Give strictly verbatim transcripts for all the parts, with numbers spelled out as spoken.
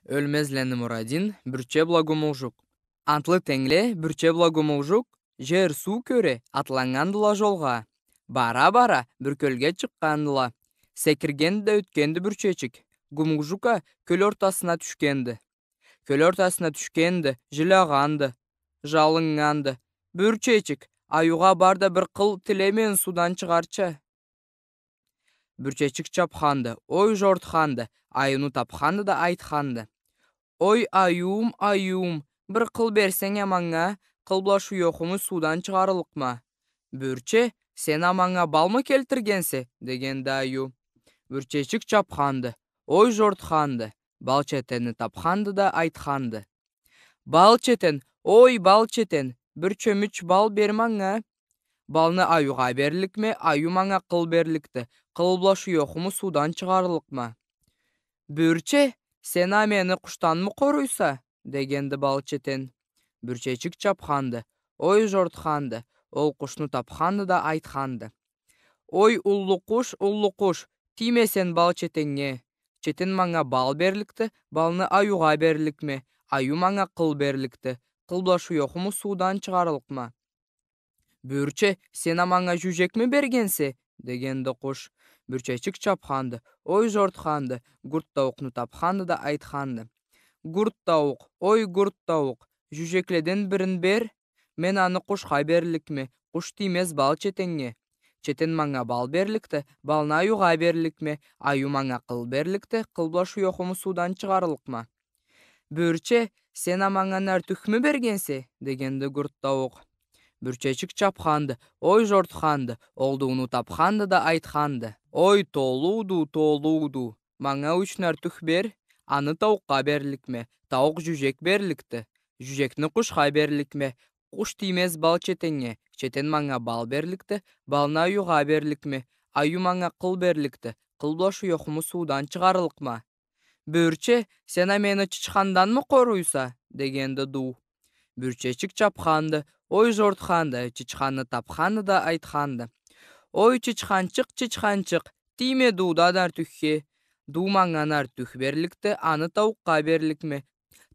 Ёлмезлени Мурадин, Бюрче бла Гумулжук. Антлы тенгле Бюрче бла Гумулжук жер-суу кёре атланнгандыла жолгъа. Бара-бара бир кёлге чыкъгъандыла. Секиргенди да ётгенди Бюрчечик. Гумулжук а кёл ортасына тюшгенди. Кёл ортасына тюшгенди, жилягъанды, жалыннганды. Бюрчечик, аюугъа бар да бир къыл тиле, мени суудан чыгъарча. Бюрчечик чапханды, ой жортханды, аюуну тапханды да айтханды: «Ой, аюум, аюум, бир къыл берсенг а манга, къыл бла шуёхуму суудан чыгъарлыкъма». «Бюрче, сен а манга балмы келтиргенсе?» — дегенди аюу. Бюрчечик чапханды, ой жортханды, бал четенни тапханды да айтханды: «Бал четен, ой, бал четен, бир чёмюч бал бер манга. Балны аюугъа берликме, аюу манга къыл берликди, къыл бла шуёхуму суудан чыгъарлыкъма». «Бюрче, сен а мени къушданмы къоруйса?» — дегенди бал четен. Бюрчечик чапханды, ой жортханды, ол къушну тапханды да айтханды: «Ой, уллу къуш, уллу къуш, тийме сен бал четеннге. Четен манга бал берликди, балны аюугъа берликме, аюу манга къыл берликди, къыл бла шуёхуму суудан чыгъарлыкъма». «Бюрче, сен а манга жюжекми бергенсе?» — дегенди къуш. Бюрчечик чапханды, ой жортханды, гурт тауукъну тапханды да айтханды: «Гурт тауукъ, ой, гурт тауукъ, жюжекледен бирин бер, мен аны къушха берликме, къуш тиймез бал четеннге. Четен манга бал берликди, балны аюугъа берликме, аюу манга къыл берликди, къыл бла шуёхуму суудан чыгъарлыкъма». «Бюрче, сен а манга нартюхмю бергенсе?» — дегенди гурт тауукъ. Бюрчечик чапханды, ой жортханды, ол дууну тапханды да айтханды: «Ой, толу дуу, толу дуу, манга юч нартюх бер, аны тауукъгъа берликме, тауукъ жюжек берликди. Жюжекни къушха берликме, къуш тиймез бал четеннге, четен манга бал берликди, балны аюугъа берликме, аюу манга къыл берликди, къыл бла шуёхуму суудан чыгъарлыкъма». «Бюрче, сен а мени чычханданмы къоруйса?» — дегенди дуу. Бюрчечик чапханды, ой жортханды, чычханны тапханды да айтханды: «Ой, чычханчыкъ, чычханчыкъ, тийме дууда нартюхге. Дуу манга нартюх берликди, аны тауукъгъа берликме,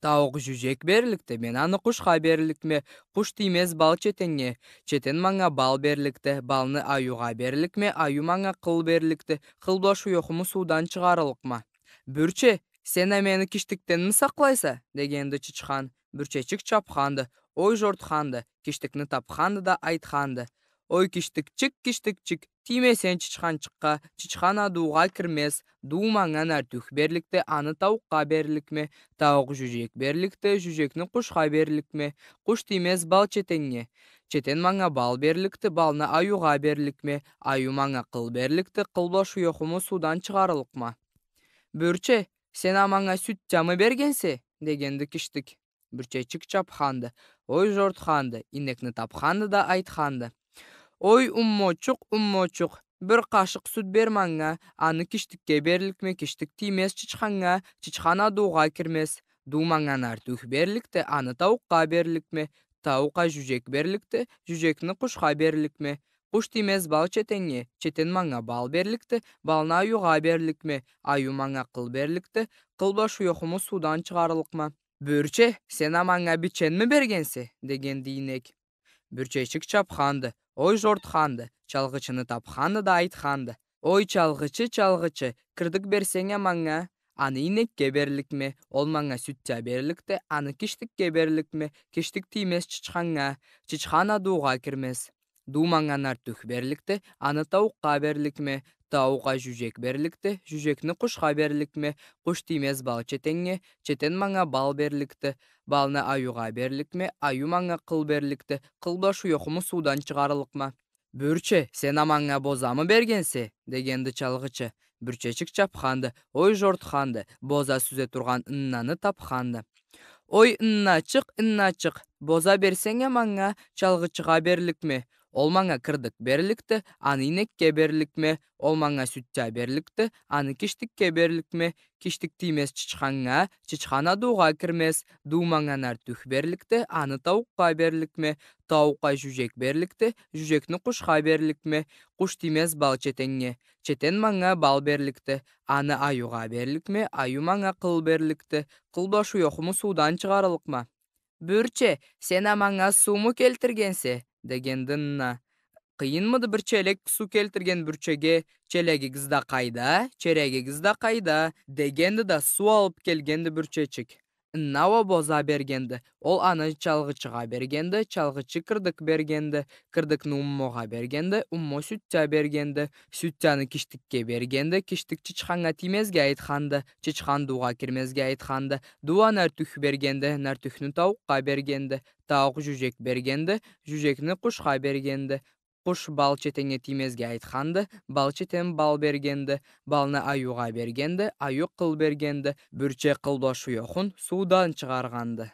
тауукъ жюжек берликди, мен аны къушха берликме, къуш тиймез бал четеннге. Четен манга бал берликди, балны аюугъа берликме, аюу манга къыл берликди, къыл бла шуёхуму суудан чыгъарлыкъма». «Бюрче, сен а мени киштикденми сакълайса?» — дегенди чычхан. Бюрчечик чапханды, ой жортханды, киштикни тапханды да айтханды: «Ой, киштикчик, киштикчик, тийме сен чычханчыкъгъа, чычхан а дууугъа кирмез. Дуу манга нартюх берликди, аны тауукъгъа берликме, тауукъ жюжек берликди, жюжекни къушха берликме, къуш тиймез бал четеннге. Четен манга бал берликди, балны аюугъа берликме, аюу манга къыл берликди, къыл бла шуёхуму суудан чыгъарлыкъма». «Бюрче, сен а манга сютямы бергенсе?» — дегенди киштик. Бюрчечик чапханды, ой жортханды, ийнекни тапханды да айтханды: «Ой, уммочукъ, уммочукъ, бир къашыкъ сют бер манга, аны киштикге берликме, киштик тиймез чычханнга, чычхан а дууугъа кирмез. Дуу манга нартюх берликди, аны тауукъгъа берликме, тауукъ а жюжек берликди, жюжекни къушха берликме, къуш тиймез бал четеннге, четен манга бал берликди, балны аюугъа берликме, аюу манга къыл берликди, къыл бла шуёхуму суудан чыгъарлыкъма». «Бюрче, сен а манга биченми бергенсе?» — дегенди ийнек. Бюрчечик чапханды, ой жортханды, чалгъычыны тапханды да айтханды: «Ой, чалгъычы, чалгъычы, кырдык берсенг а манга, аны ийнекге берликме, ол манга сютя берликди, аны киштикге берликме, киштик тиймез чычханнга, чычхан а дууугъа кирмез. Дуу манга нартюх берликди, аны тауукъгъа берликме, тауукъ а жюжек берликди, жюжекни къушха берликме, къуш тиймез бал четеннге, четен манга бал берликди, балны аюугъа берликме, аюу манга къыл берликди, къыл бла шуёхуму суудан чыгъарлыкъма». «Бюрче, сен а манга бозамы бергенсе?» — дегенди чалгъычы. Бюрчечик чапханды, ой жортханды, боза сюзе тургъан ыннаны тапханды. «Ой, ынначыкъ, ынначыкъ, боза берсенг а манга, чалгъычыгъа берликме, Ол манга кырдык берликди, аны ийнекге берликме, ол манга сютя берликди, аны киштикге берликме, киштик тиймез чычханнга, чычхан адыугъа кирмез, дыу манга нартюх берликди, аны тауукъгъа берликме, тауукъгъа жюжек берликди, жюжекни къушха берликме, къуш тиймез бал четеннге, четен манга бал берликди, аны аюугъа берликме, аюу манга къыл берликди, къыл бла шуёхуму суудан чыгъарыллыкъма. «Бюрче, сен а манга сууму келтиргенсе?» — дегенди ынна. «Къыйынмыды бир челек суу келтирген бюрчеге, челегигиз да къайда, черегигиз да къайда?» — дегенди да, суу алып келгенди бюрчечик. Ынна уа боза бергенди. Ол аны чалгъычыгъа бергенди, чалгъычы кырдык бергенди, кырдыкны уммогъа бергенди, уммо сютя бергенди, сютяны киштикге бергенди, киштик чычханнга тиймезге айтханды, чычхан дыугъа кирмезге айтханды, дыу а нартюх бергенди, нартюхню тауукъгъа бергенди, тауукъ жюжек бергенди, жюжекни къушха бергенди. Къуш бал четеннге тиймезге айтханды, бал четен бал бергенди, балны аюугъа бергенди, аюу къыл бергенди, бюрче къыл бла шуёхун суудан чыгъаргъанды.